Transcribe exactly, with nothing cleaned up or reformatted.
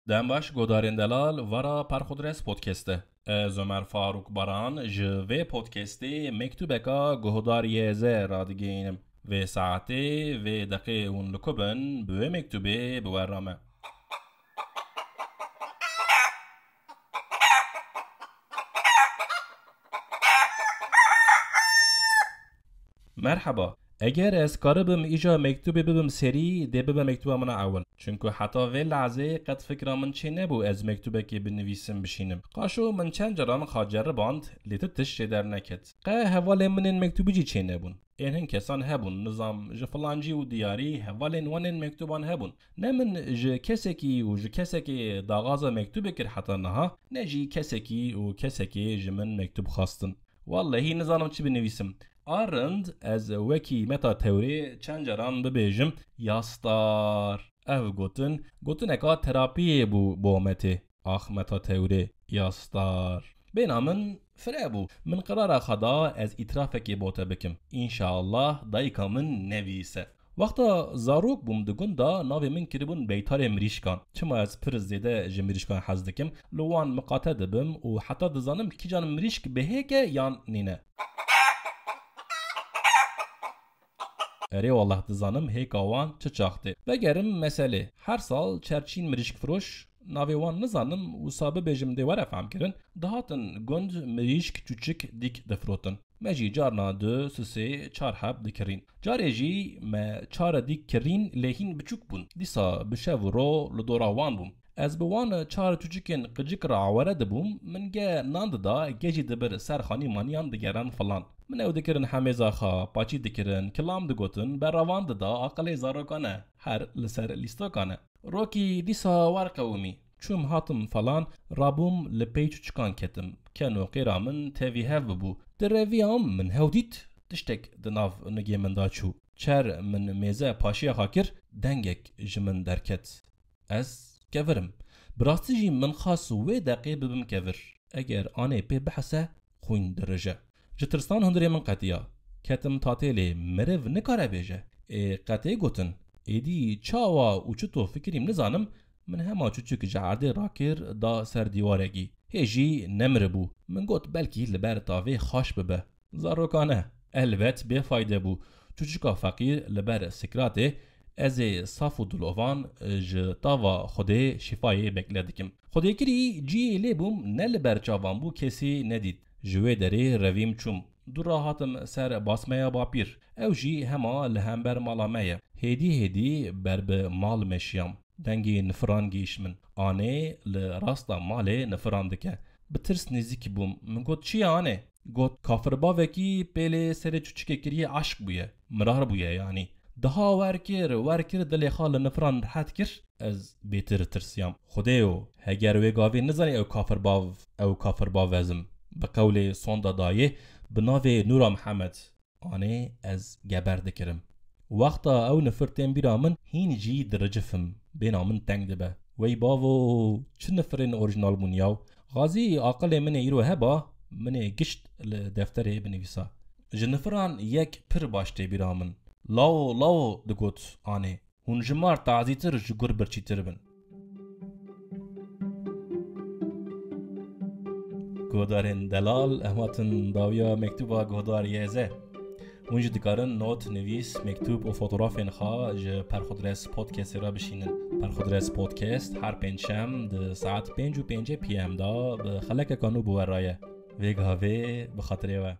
Dem baş, guhdarên delal, vara Perxudres Podcast'e. Ez Ömer Faruk Baran ji vê podcastê mektubeka guhdariyê ze radigihînim. Vê saetê, vê deqê hûn li ku bin, bi wê mektubê bi we re me. Merheba. Eger ez karibim îja mektubê bibim serî, dê bibe mektuba min a ewil. Çunku heta vê lehzê qet fikra min çê nebû ez mektubekê binivîsim bişînim. Qaşo min çend caran xwe ceriband, lê ti tişt jê derneket. Qe hevalên min ên mektubî jî çê nebûn. Ên hin kesan hebûn, nizam ji filancî û diyarî hevalên wan ên mektuban hebûn. Ne min ji kesekî û ji kesekê daxwaza mektubê kir heta niha, ne jî kesekî û kesekê ji min mektub xwestin. Wellehî nizanim çi binivîsim. A rind ez wekî Meta Tewrê çend caran bibêjim, ya star. Ev gotin, gotineka terapiyê bû bo Metê. Ax Meta Tewrê, ya star. Bêhna min fire bû. Min qerara xwe da ez îtirafekê bo te bikim. Înşallah dayika min nebîse. Wexta zarok bûm di gund de navê min kiribûn beytarê mirîşkan. Çima ez pir zêde ji mirîşkan hez dikim, li wan miqate dibim û heta dizanim kîjan mirîşk bi hêk e yan nîne. Erê wallah dizanim hêka wan çi çax tê. Vegerim meselê. Her sal çerçîn mirîşk firoş, navê wan nizanim, wisa bibêjim dê were fehmkirin, dihatin gund mirîşk çûçik dîk difirotin. Me jî carna du, sisê, çar heb dikirîn. Carê jî me çar dîk kirîn lê hîn biçûk bûn. Dîsa bi şev û ro li dora wan bûm. Ez bi wan çar çûçikên qicik re aware dibûm, min ge nan dida, ge jî dibir ser xanî maniyan digeran filan. Min ew dikirin hemêza xwe, paçî dikirin, kilam digotin, beravan dida, aqilê zarokan e, her li ser lîstokan e. Rokî dîsa wer qewimî. Çûm hatim falan, rabûm li pey çûçikan ketim. Ken û qêra min tevî hev bibû. Di reviyam min hew dît, tiştek di nav nigê min de çû. Çer min mêze paşiya xwe kir, dengek ji min derket. Ez kevir im. Bi rastî jî min xwest wê deqê bibim kevir. Eger anê pê bihese, xwîn dirije. Ji tirsan hundirê min qetiya. Ketim tatêlê, meriv nikare bêje. Ê qetê gotin. Êdî çawa û çito fikirîm nizanim, min hema çûçik ji erdê rakir da ser dîwarekî. Hê jî nemiribû. Min got belkî li ber tavê xaş bibe. Zarokane, elbet bêfayde bû. Çûçika feqîr li ber sikratê, ez ê saf û dilovan ji tava Xwedê şîfayê bekle dikim. Xwedêkirî ciyê lê bûm, ne li ber çavan bû, kesî nedît. Ji wê derê revîm çûm. Dû re hatim ser basmeya bapîr. Ew jî hema li hember mala me ye. Hêdî hêdî ber bi mal meşiyam. Dengê nifiran gihîşt min. Anê li rasta malê nifiran dike. Bi tirs nêzîkî bûm. Min got, "Çi ye anê?" Got, "Kafirbavekî pêlê serê çûçikê kiriye, eşq bûye. Mirar bûye yanî. Daha wer kir, wer kir, dilê xwe li nifiran rihet kir." Ez bêtir tirsiyam. Xwedêyo, heger wê gavê nizanî ew kafirbav, ew kafirbav ez im. Bi qewlê sonda dayê, bi navê Nûra Mihemed. Anê ez geber dikirim. Wexta ew nifir tên bîra min, hîn jî diricifim. Bêhna min teng dibe. Wey bavo, çi nifirên orîjinal bûn yaw? Xazî aqilê min ê îro heba, min ê gişt li defterê binivîsa. Ji nifiran yek pir baş tê bîra min. Lawo, lawo, digot Anê. Hûn ji mar tazîtir, ji gur birçîtir bin. Guhdarên delal, em hatin dawiya mektuba guhdariyê ze. Hûn jî dikarin not, nivîs, mektub û fotografên xwe ji Perxudres Podcastê re bişînin. Perxudres Podcast her pêncşem di saet pênc û pêncê P M de bi xelekeka nû bi we re ye. Vê gavê bi xatirê we.